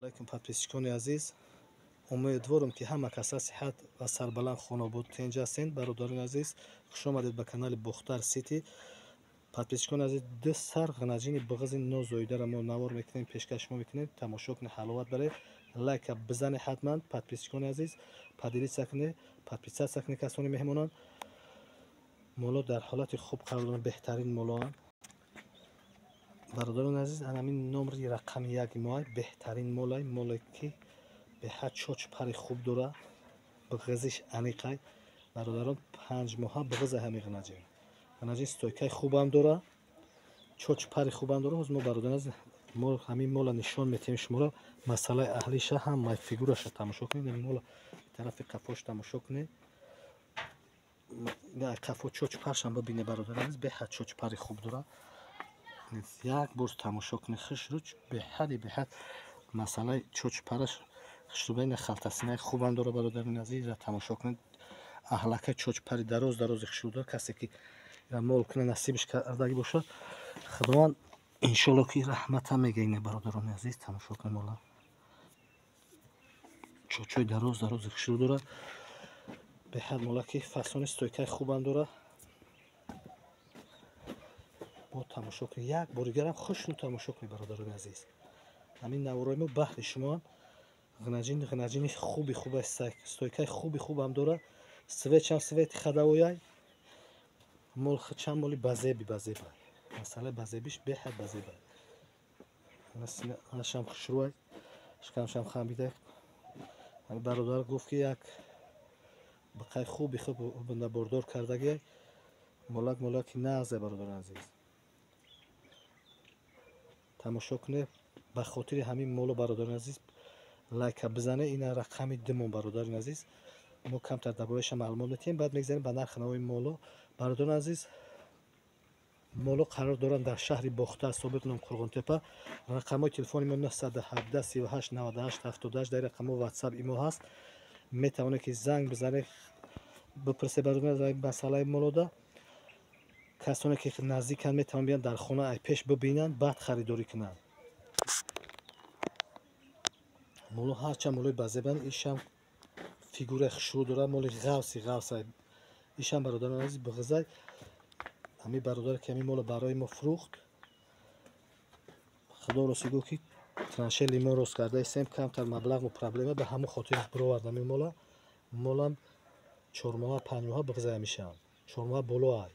Алайкум, подписчикони азиз. Умедворам, ки ҳама каса сиҳат ва сарбаланд, хонобод, тинҷ ҳастед. Бародарони азиз, хуш омадед ба канали Бохтар Сити. Подписчикони азиз, ду сар ғанаҷини бағзи нозоидаро мо навор мекунем, пешкаш шумо мекунем. Тамошо кунед, ҳаловат баред, лайка бизанед ҳатман. Подписчикони азиз, поделиться кунед, подписаться кунед. Касони меҳмонон, моло дар ҳолати хуб қарор доранд, беҳтарин молоанд. Бародарони азиз, анамин номри рақами яки моай, беҳтарин молай, моле ки беҳад чоч пари хуб дора, бағзиш аниқай. Бародарон, 5 моҳа бағза ҳами ғанаҷин. Ғанаҷин стойкаи хубам дора, чоч пари хубам дора. Ҳоз мо, бародарон азиз, мо ҳамин мола нишон метиҳем шуморо, масъалаи аҳлиша, ҳамаи фигураша тамошо кунед. Ин мола тарафи қафош тамошо кунед, қафо чоч паршам бибинед. Бародарон азиз, беҳад чоч пари хуб дора. Як бор тамошо кунед, хушрӯ, беҳади беҳад масъалаи чочпараш хушрӯ, халтасинаи хубам дора. Бародарони азиз, тамошо кунед, аҳлакаи чочпари дароз дарози хушрӯ дора. Касе ки мол кунад, насибиш кардагӣ бошад, Худованд иншолло ки раҳматам мега. Бародарони азиз, тамошо кунед, мола чочои дароз дарози хушрӯ дорад. Беҳад молаки фасони, стойкаи хубам дорад. Бо тамошо кунед, як бори дигарам хушрӯ тамошо кунед. Бародарони азиз, ҳамин наворои мо баҳри шумоанд. Ғнаҷин, ғнаҷини хуби хуб, стойкаи хуби хубам дорад, свечам свети ходовойай. Мол чанд моли базеби базеба, масъалаи базебиш беҳад базеба. Нашам хушрӯай, шикамшам хамида. Бародар гуфт, ки як бақай хуби хуб бордор кардагиай. Молак, молаки нағзе. Бародарони азиз, тамошо кунед. Ба хотири ҳамин моло, бародарони азиз, лайка бизанед. Ина рақами димон. Бародарони азиз, мо камтар дар бораиша маълумот метиҳем, баъд мегзарем ба нархи навои моло. Бародарони азиз, моло қарор доранд дар шаҳри Бохтар, собиқ ном Қурғонтепа. Рақамҳои телефони мо 917 38 98 78. Дар рақамҳо Ватсап, Имо ҳаст, метавонед ки занг бизанед, бипурсед. Бародарон, масъалаи молода касоне ки наздиканд, метавонанд биёнд дар хона, ай пеш бибинанд, баъд харидорӣ кунанд. Моло ҳарчанд молои базебанд, ишам фигураи хушрӯ дорад, моли ғавси ғавса ишам. Бародарони азиз, бағзай ҳамин бародаре ки ҳамин моло барои мо фурӯхт, худо рости гуфт, ки траншеи лимон рост кардаистем, камтар маблағ проблема, ба ҳамон хотир бировард ҳамин мола. Молам 4 моҳа, 5 моҳа бағзая мешаванд, 4 моҳа боло ай.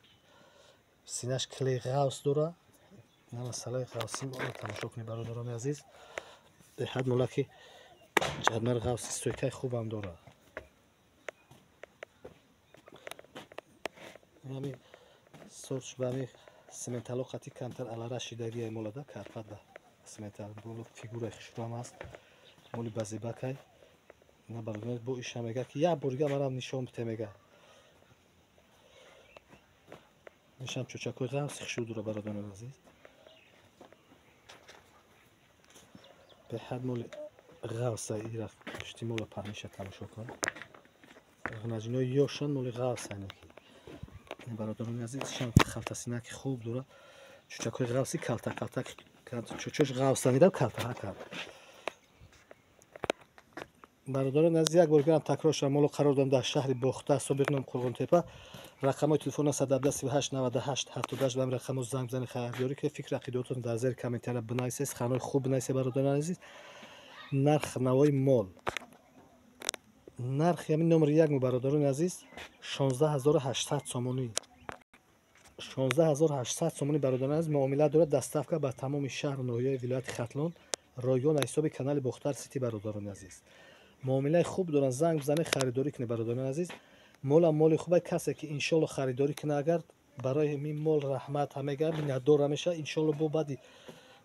Синаш клей ғавс дора. На масъалаи ғавси мола тамошо кунед, бародарони азиз. Беҳад молаки ҷадмар ғавси, стойкаи хубам дорад. Ҳами сорч ба ҳами симентало қати камтар алара шидагия молада, карпат ба симентал. Боло фигураи хушрӯам аст, моли базебакай. На, бародарон, бо иша мега, ки як бор дига марам нишон бите, мега. Ишам чочакои ғавси хушрӯ дора. Бародарони азиз, беҳад моли ғавса. Ира пушти мола паҳниша тамошо кун. Ғнаҷинои ёшан, моли ғавса. Бародарони азиз, шам халтасинаки хуб дорад, чучакҳои ғавси, калта калта, чучош ғавсанида, калтаҳа кард. Бародарони азиз, як бор гарам такрор шавам: моло қарор дорам дар шаҳри Бохтар, собиқ ном Қурғонтепа. Рақамҳои телефон 917 38 98 78. Ба ҳамин рақамҳо занг бизанед, харидорӣ кунед. Фикр ақидаотон дар зери комментария бинависед, суханҳои хуб бинависед. Бародарони азиз, нарх навои мол, нархи ҳамин номери як мо, бародарони азиз, 16 800 сомонӣ, 16 800 сомонӣ. Бародарони азиз, муомила дорад, доставка ба тамоми шаҳру ноҳияи вилояти Хатлон ройгон, аз ҳисоби канали Бохтар Сити. Бародарони азиз, муомилаи хуб доранд, занг бизанед, харидорӣ кунед. Бародарони азиз, молам моли хубай. Касе ки иншолло харидорӣ кунад, агар барои ҳамин мол раҳмат ҳамега, миннатдор ҳамеша. Иншолло, бо баъди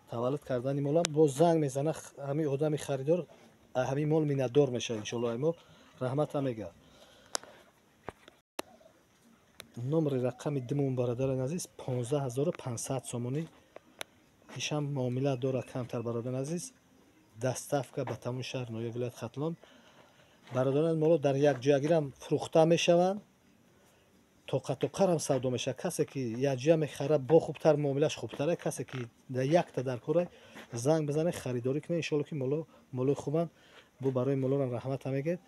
таваллуд кардани молам боз занг мезана ҳамин одами харидор, ҳамин мол миннатдор мешавад. Иншолло, ай мол раҳмат ҳамега. Номери рақами димон, бародарони азиз, 15 500 сомонӣ. Ишам муомила дорад камтар. Бародарони азиз, доставка ба тамоми шаҳр, ноҳияи вилояти Хатлон. Бародарон, моло дар якҷоягирам фурӯхта мешаванд. Тоқа-тоқарам савдо мешавад. Касе ки якҷоя мехарад, бо хубтар, муомилаш хубтара. Касе ки дар якта дар кора, занг бизанед, харидорӣ кунед. Иншоалло, ки моло молои хубанд. Бо барои молорам раҳмата мегӯед.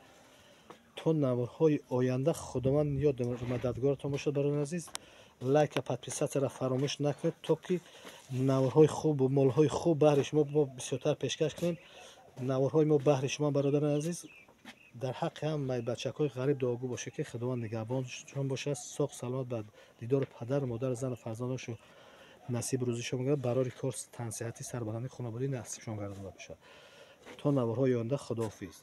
То наворҳои оянда Худованд ёд мададгоратон бошад. Бародари азиз, лайка, подписаться ро фаромӯш накунед, то ки наворҳои хубу молҳои хуб баҳри шумо мо бисёртар пешкаш кунем. Наворҳои мо баҳри шумо, бародарони азиз. Дар ҳаққи ҳамаи бачакҳои ғариб дуогӯ бошед, ки Худованд нигаҳбоншон бошад, соғ саломат ба дидори падару модар, зану фарзандошу насиб рӯзишон гардад, барори кор, тансиҳатӣ, сарбаландӣ, хонободӣ насибшон гардонда бошад. То наворҳои оянда, худоҳофиз.